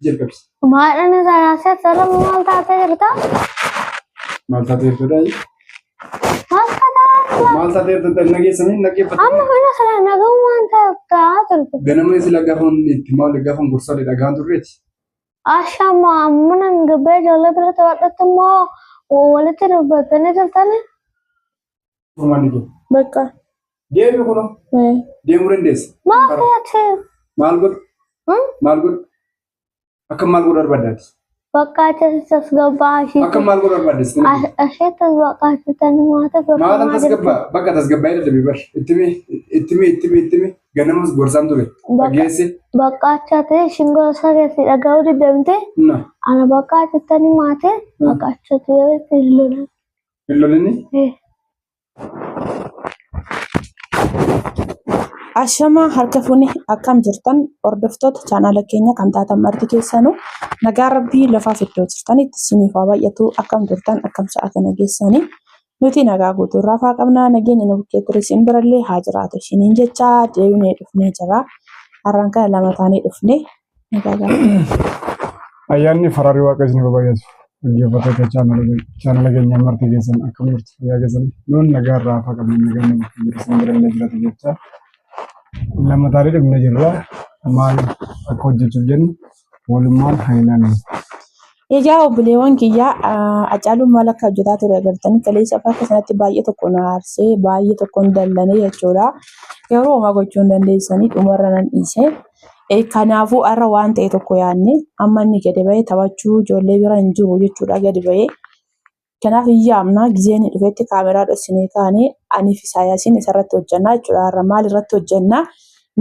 Jalqabsi. Maadhaan isaa sarara maal taatee jirta? Maal taatee jirtudha? Maal taatee? Maal taatee jirtudha? Nageessanii naggeeffatanii. Amma kana sana nagummaan ta'aa turte. Ganama sila gaafa itti maal gaafa gorsaa dhagaan turreeti. Ashama ammunan gabbee ijoollee bira taphadhutti immoo walitti dubbattanii turtani. Furmaanni kee. Bakka. Deemi kunoo. Deemuu dandeessa. Maal taatee? Maal godhu? Maal godhu? Akka maal godhu barbaaddaati? Bakka achi tasgabbaa ishee. Akka maal godhu barbaaddees? Ishee tasgabbaa maata Maalan tasgabbaa? Bakka tasgabbaa'ee dadhabee bar. Ittimi ittimi ittimi ittimi ganamas gorsaan ture. Dhageesse. Bakka achi ta'e ishiin gorsa keessi dhaga'uu didamte. Na. Ana bakka achittani maate bakka achi ta'e hin lolan. Hin lolinni? Ashamaa harka fuune akkam jirtan hordoftoota chaanaala keenya kan taatan marti keessanuu nagaa rabbii lafaaf iddoo jirtanitti isiniif haa baay'atu akkam jirtan akkam sa'a kana geessanii nuti nagaa guutuu irraa faa qabnaa nageenya nu bukkee ture isin birallee haa jiraatu isiniin jecha deebinee dhufnee jira har'aan kana lama taanee dhufne nagaa gaafa. Ayyaanni fararri waaqa isiniif haa baay'atu. Dhaggeeffattoota chaanala keenyaa marti keessan akkam jirtu fayyaa keessan nuun nagaa irraa hafaa qabna nagaan nu bukkee jiru isin bira illee jiraatu jecha lama taanee dhufnee jirra maal akka hojjechuuf jennu walummaan haa ilaallu. Egaa obboleewwan kiyyaa Hacaaluun maal akka hojjetaa ture agartanii kaleessa akka sanatti baay'ee tokko na aarsee baay'ee tokkoon dallanee jechuudha. Garuu homaa gochuu hin dandeessanii dhumarra nan dhiise. Kanaafuu har'a waan ta'e tokko yaadne amma inni gadi ba'ee taphachuu ijoollee bira hin jiru jechuudha gadi ba'ee. Kanaaf hin yaamna gizee inni dhufetti kaameraa dhossinee kaanee anii fi Isaayaasiin isarratti hojjannaa jechuudha. Har'a maal irratti hojjannaa?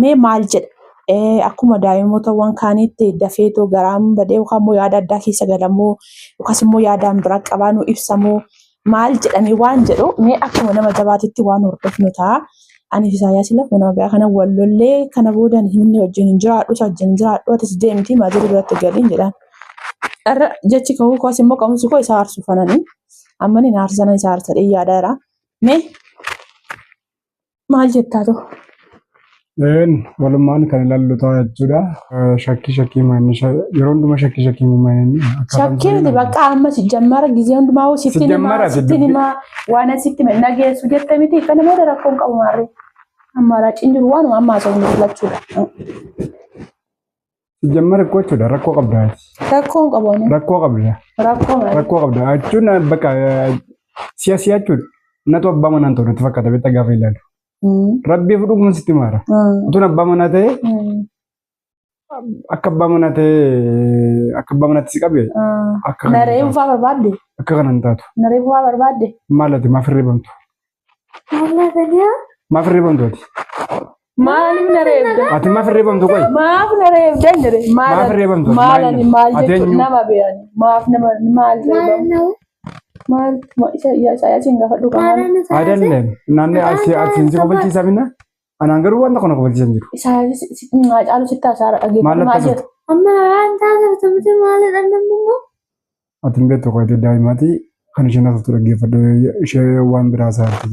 Mee maal jedha? Akkuma daa'imootawwan kaaniitti dafeetoo garaan badee yookaan immoo yaada addaa keessa galamoo yookaas immoo yaadaan biraa qabaa nu ibsamoo maal jedhamee waan jedhu mee akkuma nama jabaatitti waan hordofnu ta'a. Ani fi Isaayyaasiin lafuma nama biraa kana wal lollee kana booda ani himni wajjin hin jiraadhu isa wajjin hin jiraadhu atis deemti maazirri biratti galiin jedhaan. Irra jechi ka'uu koos immoo ka'umsi koo isa aarsu fanani. Amma inni aarsa sana isa aarsa dhee yaadaa jira. Mee Maal jettaa too? Een walumaan kan ilaallu ta'a jechuudha. Shakkii shakkii maanni yeroo hundumaa shakkii shakkii maanni Shakkii miti bakka amma si jammara gizee hundumaa hoo sitti jammara himaa si sitti dubbi- himaa waan asitti hime nageessu jette miti kana booda rakkoon qabu maarree. Amma raaciin jiru waanuma amma haasofnu filachuudha. Jammara koo jechuudha rakkoo qabda ati. Rakkoon qabu ani. Rakkoo qabda. Rakkoo maali? Rakkoo qabda jechuun bakka si'a si'a jechuudha. Natu abbaa manaan ta'u natti fakkaata beektaa gaafa ilaalu. Rabbii fudhuun sitti maara. Utuun abbaa manaa ta'e akka abbaa manaa ta'e akka abbaa manaatti si qabe akka kana Na hin reebu taatu. faa barbaadde? Akka kana hin taatu. Na reebu faa barbaadde? Maal ati maaf hirribamtu? Maal taatee? Maaf hirribamtu ati? Maaliif na reebda? Ati maaf hirribamtu qoy? Maaf na reebda hin jedhe. Maaf reebamtu? Maal ani maal Ati jechuun eenyu? nama beeyani. Maaf nama maal reebamu? Maal isa Isaayyaasiin gaafadhu kan maal? አይደለም naannoo asii asiin si kofalchiisaa minna anaan garuu wanta kana kofalchiisan jiru. Isaayyaas caalu sitti hasaara Maal dhaggeeffatu maal akkas jedha? Amma waan taatee miti maalidha namni immoo? Ati hin beektu qoyte daa'imaati kan isheen haasoftu dhaggeeffadhu ishee waan biraa haasa'arti.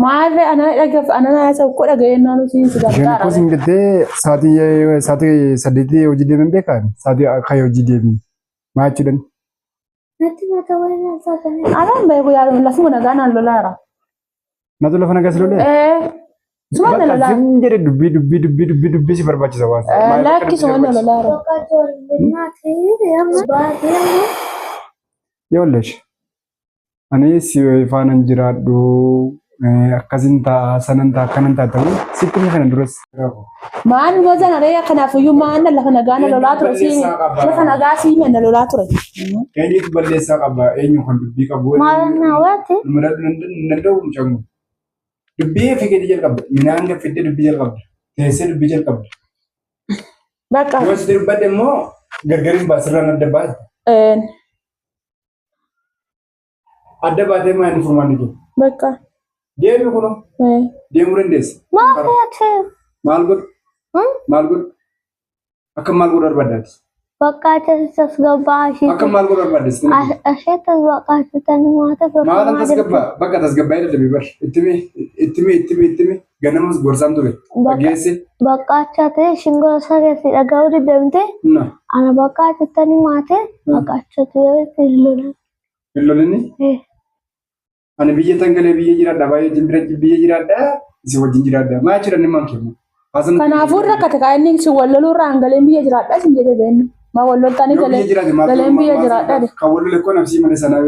Maarree ana dhaggeef ana haasa'u koo dhaga'ee naannoo siin si Isheen gargaara. akkoo siin jettee sa'aatii sa'aatii saddeetii hojii deemen beekaa sa'aatii akka hojii deemi maa jechuudhaan. Natti mata wayii maal taatanii? Anaan beeku yaadu lafuma nagaa naan lolaara. Natu lafa nagaa si lolee? Ee suma na Bakka lolaara. zim jedhe dubbii dubbii dubbii dubbii dubbii si barbaachisa waan. Ee, Lakki suma na lolaara. Bakka ijoollee ta'ee amma baatee amma Yoollesh ani si faanan jiraadhu akkasin ta'a sanan ta'a akkanan ta'a ta'uu sitti hime kana duras. Maan gosa naree kanaafiyyuu maan lafa nagaa na lolaa ture siime lafa nagaa siime na lolaa ture. Eenyutu balleessaa qaba eenyu kan dubbii qabu. maal na waati? Madaaluu hin danda'u mucaan kun. Dubbii fi keetii jalqabda. Minaan gaffiddee dubbii jalqabda. Teessee dubbii jalqabda. Bakka Yoo sitti dubbadhe immoo gargar hin baasirraan adda baate. een Adda baatee maa inni furmaanni kee? bakka Deemi kunoo ee deemuu dandeessa. Maal taatee? Maal godhu? Maal godhu? Akka maal godhu barbaaddaati? Bakka achi tasgabbaa ishee. Akka maal godhu barbaaddees? Ishee tasgabbaa maata Maalan tasgabbaa? Bakka tasgabbaa'ee dadhabee bar. Ittimi ittimi ittimi ittimi. Ganamas gorsaan ture. Dhageesse. Bakka achaate ishiin gorsa keessi dhaga'uu didamte Na. ana bakka achattani maate bakka achatti hin lolan. Hin lolinni. Ani biyya tangalee biyya jiraadha baay'ee wajjin bira biyya jiraadha isin wajjin jiraadha. Maa jechuudha inni maan kennu. Kanaafuu rakkate kaa inni isin wal loluu irraa hangaleen biyya jiraadha isin jedhee beenni. Maa wal loltanii Yoo biyya galee jiraate maal galeen biyya jiraadha jedhe. Kan wal lole koo nafsii malee sanaa.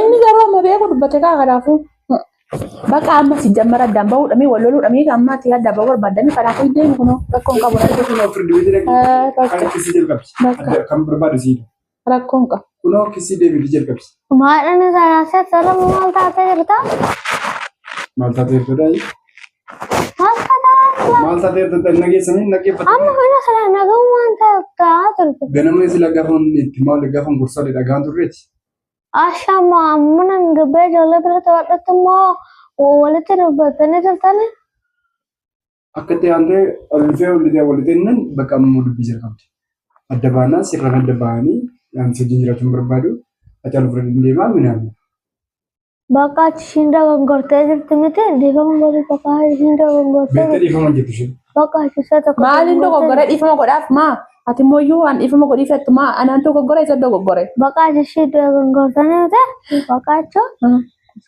Inni garuu amma beeku dubbate kaa kanaafuu. Bakka amma si jammara addaan bahuudhamii wal loluudhamii amma ati addaan bahuu barbaaddanii kanaafuu hin deemu kunoo rakkoon qabu. Kunoo firdi beetii Eh, bakka. kan kisii jalqabsi. Bakka. Kan barbaadu siidha. Rakkoon qabu. Kunoo kisii deebiitii jalqabsi. Maadhaan isaa seera maal taatee jirta? Maal taatee jirtudha? Maal taatee? Maal taatee jirtudha? Nageessanii Amma naggeeffatanii. hojii sana nagummaan ta'aa turte. Ganama sila gaafa itti maal gaafa gorsaa dhagaan turreeti. Ashama amma nan gabbee ijoollee bira taphadhutti immoo walitti dubbattanii turtani. Akka ta'e aantee ol dhufee ol dhufee ol dhufee nan bakka ammoo dubbii jalqabdi. Adda baanaa sirraan adda ba'anii yaamsi wajjin jiraachuun barbaadu. Hacaaluu fudhanii deemaa minaamu. Bakka achi ishiin dogongortee jirti miti dhiifama godhu bakka ishiin dogongortee Beektee jirti. dhiifama jettu isheen. Bakka achi isa tokko Maaliin dogoggore dhiifama godhaaf maa? Ati immoo iyyuu waan dhiifama godhiif jettu maa? Anaan dogoggore isa dogoggore. Bakka achi ishii dogongortanii miti bakka achi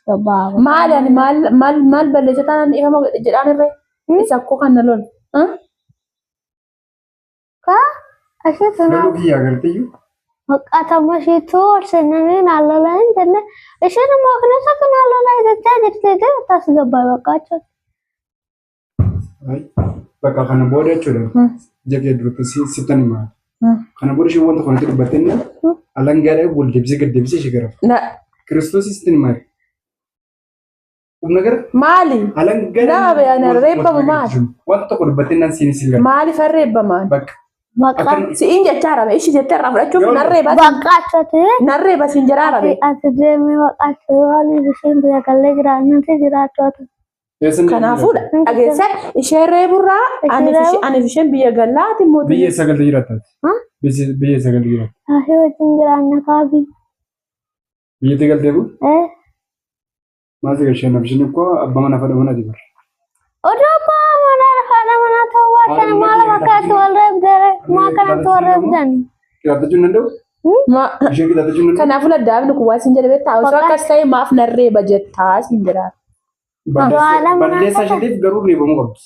gabaaba. Maali ani maal maal maal balleessa taanaan dhiifama godhe jedhaan irree? Isa akkoo kan na lolu. Ka achi tuna Loluu kiyyaa agarteeyyuu. bakka tamma ishiitu ol seenanii naan lolaa hin jenne isheen immoo kanasatu naan lolaa jechaa jirti tas gabbaa bakka achi. Bakka kana booda jechuudha. Ija kee duratti sittan himaa. Kana booda isheen wanta kanatti dubbattee alangaadhaan wal deebisee gad deebisee ishee garafa. Kiristoos sittan himaa. Humna gara Maali? alangaadhaan. Nama bayaan reebbamu maali? Wanta tokko dubbattee naan siin siin gara. Maaliif harreebbamaan? Bakka. Bakka Si'iin jechaa rabe ishii jettee irraa fudhachuuf Yoo- narree bas bakka achatti narree basiin jedhaa rabe. ati deemee bakka achi waan isheen biyya gallee jiraannati jiraattoota. Kanaafuu dhageesse ishee reeburraa aniif isheen biyya gallaati mootii. Biyya sagalta jiraattaati. Biyya sagalta jiraatta. Asii wajjin jiraanna kaabi. Biyyatti galtee kun Eh. maal si gashee nafshin ikkoo abbaa mana fadha mana jibara. Oduu abbaa manaa haadha manaa ta'uu baatan maal fakkaatti wal reebdere maa kanatti wal reebdan. Qixaattachuu hin danda'u? Isheen qixaattachuu hin danda'u? Kanaafuu laddaafni kun waan siin jedhe beektaa osoo akkas ta'e maaf narreeba jettaa siin jedhaa. Haadha manaa Balleessaa isheetiif garuu reebamuu qabdi.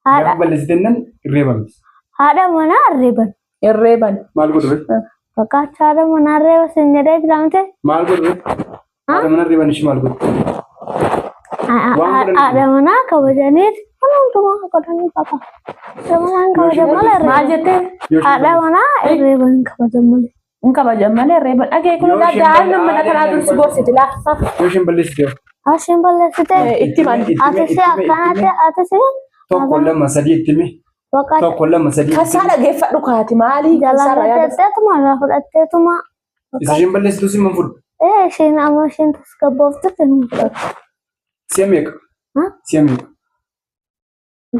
Haadha Gaafa balleessite nan reebamti. haadha manaa reeban. Irreeban. Maal godhu ree? Bakka achi haadha manaa reeba siin jedhee jiraamte. Maal godhu ree? Haadha mana reeban ishee maal godhu? Waan godhan Haadha manaa kabajaniit kun hundumaa godhanii qaba. Haadha manaa kabajan malee Maal reeban. jettee? Yoo isheen Haadha manaa reeban kabajan malee. Hin kabajan malee reeban. Dhagee kun Yoo isheen daa'imni mana balleessite- kanaa dursi gorsiti laaffa. Yoo isheen balleessite hoo? Ashiin balleessite. Itti man. Ati si akkanatti ati si Tokko lama sadii itti himi. bakka Tokko lama sadii itti Kasaa himi. dhageeffadhu kaati maalii jalaan kasaarraa yaada. hojjetteetuma irraa fudhatteetuma. Isa isheen balleessitu si man fudhu. Ee isheen amma isheen tasgabbooftutti nu fudhatu. Si'a meeqa? Ha? Si'a meeqa?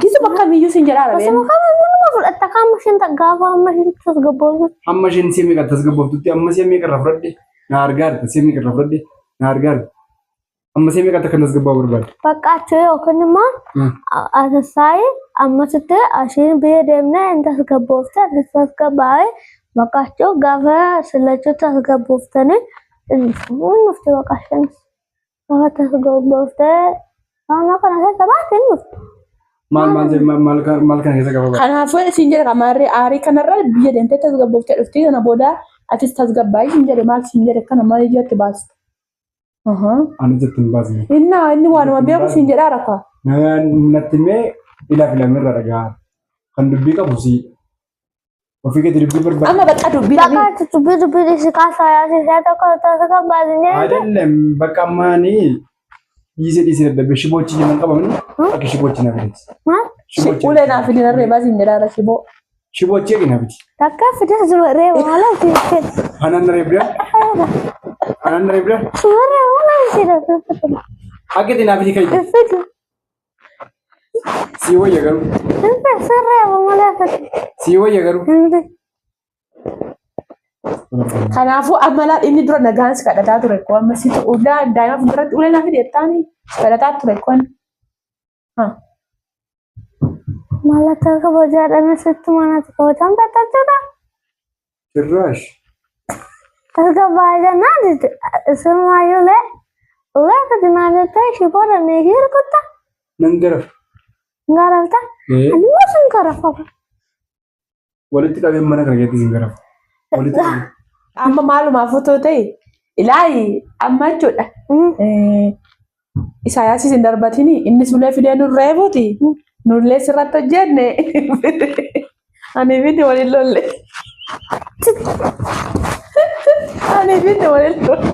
Gisu bakka miyyuu siin jedhaa rabeen. Osuma kama nama fudhatta qaama isheen gaafa amma isheen tasgabbooftutti. Amma isheen si'a meeqa tasgabbooftutti amma si'a meeqa irraa fudhadhe na argaarta si'a meeqa irraa fudhadhe na argaarta. Amma si'a meeqa akka tasgabbaa'u barbaadde? Bakka achi yookiin immoo asasaayi ammasitti ashiin biyya deemnee hin tasgabboofte asis tasgabbaa'e bakka achi gaafa sillachuu tasgabbooftanii dhufti bakka isheen gaafa tasgabbooftee naannoo kana keessa baate hin dhufti. Maal maal maal maal kana keessa qaba? Kanaafuu siin jedhe kamaarree aarii kanarra biyya deemtee tasgabbooftee dhufti kana booda atis tasgabbaa'i siin jedhe maal siin jedhe kana maal ijatti baastu. Ani jetti hin baasne. Innaa inni waanuma beeku siin jedhaa rakka. Natti himee ilaa filameerra dhagaa. Kan dubbii qabu si. Ofii keetii dubbii barbaade. Amma bakka dubbii Bakka achi dubbii dubbii si kaasaa yaasisee tokko tasgabbaa'e jedhe. Adelem bakka ammaanii dhiisee dhiisee dadhabee shiboochi jedhan qabamni akka shiboochi na fideti. Maal? Ulee naa fidi narree baasiin jedhaa rashiboo. Shiboochi eegi na fidi. Takka fides dubaree maal asii Anaan na reebdaa? Anaan na reebdaa? Dubaree maal asii Akka itti naa fidi kayi. Fidu. Sii wayya garuu. Sirree maal asii. Sii wayya garuu. Kanaafuu amma laal inni dura nagaan si kadhataa ture koo amma si daa'ima fuulduratti ulee naa fidi jettaani si kadhataa ture koon. Mallattoo kabajaadhaan asitti manatti kabajaan jechuudha. Cirraash. Tasgabbaa'ee jennaan isin ulee ulee fidinaa jettee ishii booda meeshii rukutta. Nan garafa. Garafta. Ee. Ani immoo sin garafa. Walitti qabeen mana kana keessatti sin garafa. Walitti qabeen. Amma maalumaaf otoo ta'e ilaayi amma jechuudha. Isaayaasis hin darbatini innis ulee fidee nurra eebuuti. Nullee sirratti hojjenne. Ani finni waliin lolle. Ani finni waliin lolle.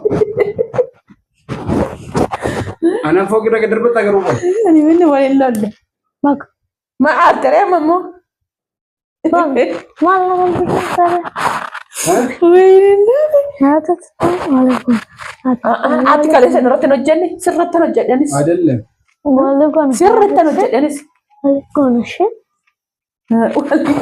Anaan fooqirra gad darbatta garuu qabu. Ani finni waliin lolle. Bak. Ma aartaree amma immoo. Maal nama gurgurtaa? Wayinii. Nyaata waliin. Ati kaleessa irratti hin hojjenne sirratti hin hojjedhanis. Adellee. Waliin. Sirriitti hin hojjedhanis. Waliin ishee. Waliin.